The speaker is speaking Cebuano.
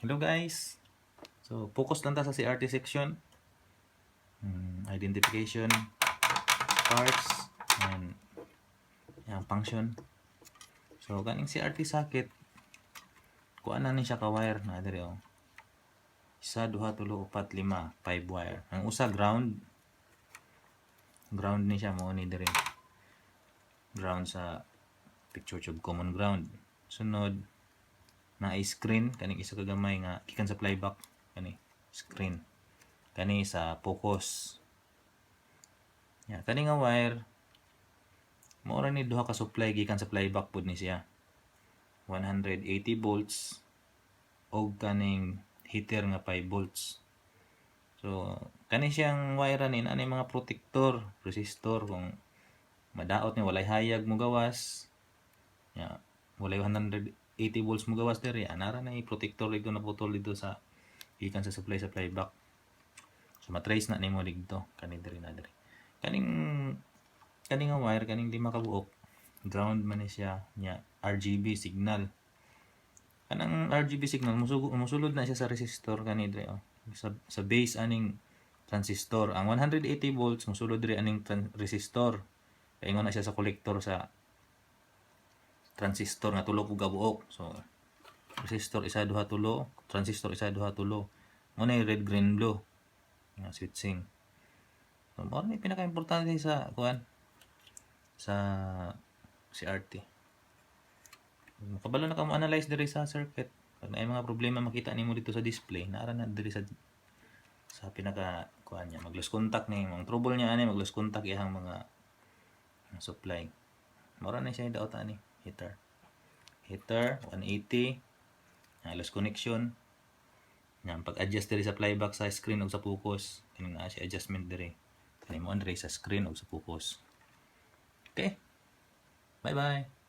Hello guys. So, focus lang ta sa CRT section. Identification, parts, and yan, function. So, kaning CRT socket, kuan na ni siya ka wire na diri oh. Isa, duha, tulo, upat, lima, five wire. Ang usa ground. Ground ni siya mo ni diri. Ground sa picture tube, common ground. Sunod na screen, kaning isa ka gamay nga gikan sa flyback, kani screen. Kani sa focus. Ya, kani nga wire mao ra ni duha ka supply gikan sa flyback pud ni siya. 180 volts og kaning heater nga 5 volts. So, kani siyang wire ni ani mga protector, resistor kung madaot ni walay hayag mo gawas. Ya, walay 180 volts mo gawas diri, anara na protector dito na putol dito sa gikan sa supply sa flyback. So matrace na nimo didto kani diri na diri. Kaning kani nga wire, kaning lima ka buok, ground man ni siya nya RGB signal. Kanang RGB signal musulod na siya sa resistor kani diri oh. Sa base aning transistor. Ang 180 volts musulod diri aning resistor. Kay ingon na siya sa collector sa transistor nga tulo pud ka buok. So resistor isa, duha, tulo, transistor isa, duha, tulo. Mo na red, green, blue nga switching. So mao ni pinaka-importante sa kuan sa CRT. Makabalo na ka mo analyze diri sa circuit. Pag naay mga problema makita nimo dito sa display, naara na diri sa pinaka kuan niya, mag loose contact ni mga trouble niya ani, mag loose contact iyang mga supply. Mao ra na siya daot ani heater. Heater 180, loose connection. Yan, pag-adjust diri sa flyback sa screen ug sa focus, kani naa siya adjustment diri. Kani mo diri sa screen ug sa focus. Okay. Bye bye.